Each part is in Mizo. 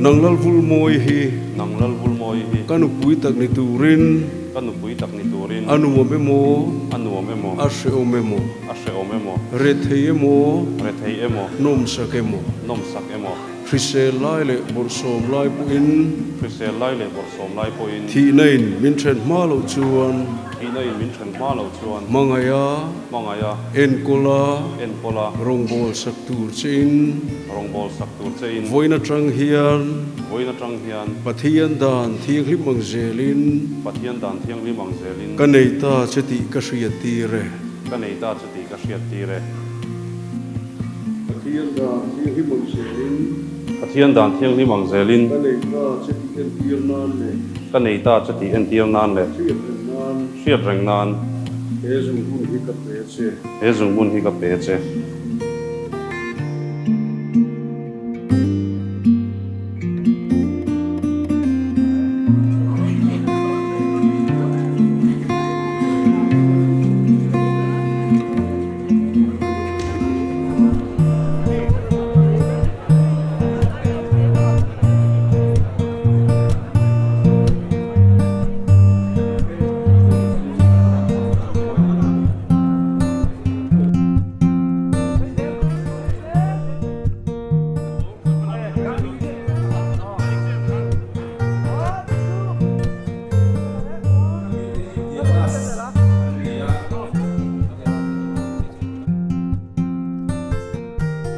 Nang Lalvulmawi hi. Nang Lalvulmawi hi. Ka nupui tak ni turin. Ka nupui tak ni turin. A nuam emaw. A nuam emaw. A hrehawm emaw. A hrehawm emaw. Rethei emaw. Rethei emaw. Nawmsak emaw. Nawmsak emaw. Hrisel lai leh bawrhsawm lai pawhin. Hrisel lai leh bawrhsawm lai pawhin. Thihna in min then hma loh chuan. Thihna in min then hma loh chuan. Hmangaiha. Hmangaiha. Enkawla. Enkawla. Rawngbâwl sak tur che in. Rawngbâwl sak tur che in. Vawiin atang hian. Vawiin atang hian. Pathian dan thianghlim ang zelin. Pathian dan thianghlim ang zelin. Ka nei ta che tih ka hriat tir e. Ka nei ta che tih ka hriat tir e. Pathian dan thianghlim ang zelin. Pathian dan thianghlim ang zelin. Ka nei ta che tih entir nan leh. Ka nei ta che tih entir nan leh. Hriat reng nan. Hriat reng nan. He zungbun hi ka pe che. He zungbun hi ka pe che.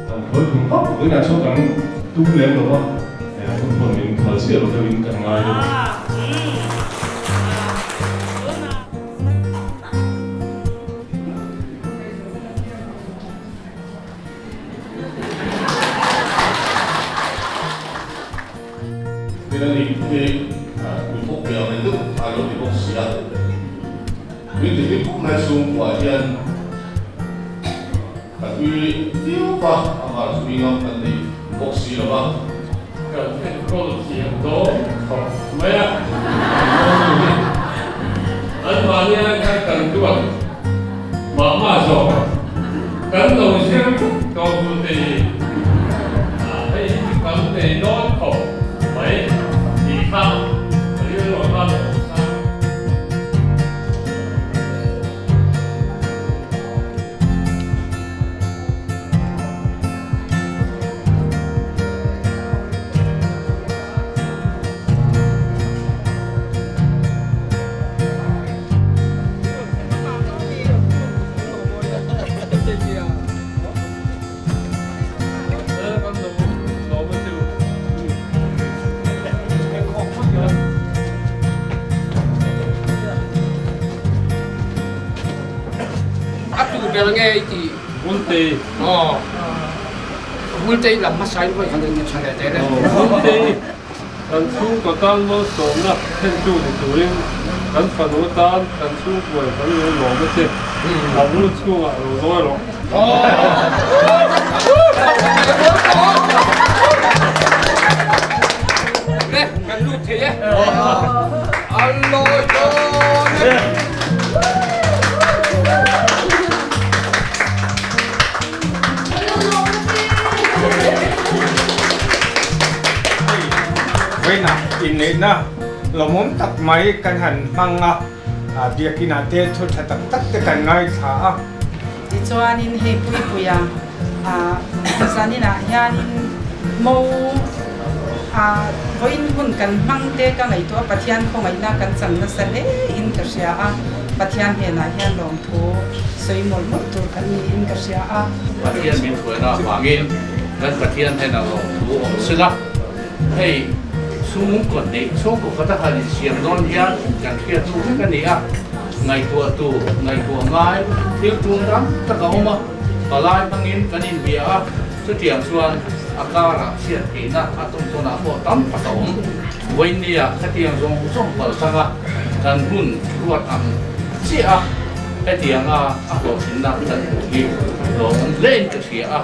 Kan thawi thum khawp tunah chuan kan tum lem lo va, hun pawh min phal chiah lo deuhin kan ngai deuh a. Tin a ni hi mi thawk ve ang reng deuh a lo ti bawk si a, min ti hlim khawp mai chhungkuah hian ka tui viau va, amah chu mi ngam kan nei bawk si lo va. Kan enkawl thiam dawn khawp mai a, kan mawlnu hi anmahni ai khan kan duat mah mah zawk a, kan lo zir tawh hnu te hi hei hi chu kan nei dawn khawp mai tih kha rilru a khan a awm sang. A tu ber nge i tih? Vulte. Aw. Vulte lam hmasa in vawi khat in tha leh teh le. Vulte kan chhungkaw tan malsawmna thlentu ni turin kan fanu tan kan chhungkuai kan lo lawm a che. An lu chhungah lo zawi rawh. Le kan lut thei e. A lawi dawn e. Vawiinah inneihna lawmawm tak mai kan han hmang a, biakinah te thu tha tak tak te kan ngaithla a. Tichuanin hei Puipuia zaninah hianin mo vawiin hun kan hmang te ka ngaihtuah a, Pathian khawngaihna kan chang nasa hle in ka hria a, Pathian hnenah hian lawmthu sawi mawlh mawlh tur kan niin ka hria a. Pathian min hruaina avangin kan Pathian hnenah lawmthu awm sela, hei chhungkaw hnih chhungkaw khat a han insiam dawn hian kan hriat hnu vek a ni a, ngaihtuah tu ngaihtuah ngai thil tum tam tak a awm a, palai hmangin kan inbia a, chutiang chuan a karah chhiat theihna a tawn tawnah pawh tam tak a awm. Vawinia khatiang zawng zawng pal tanga kan hun ruat ang chiah a, hetianga a hlawhtlinna kan hmuh hi lawmawm hlein ka hria a.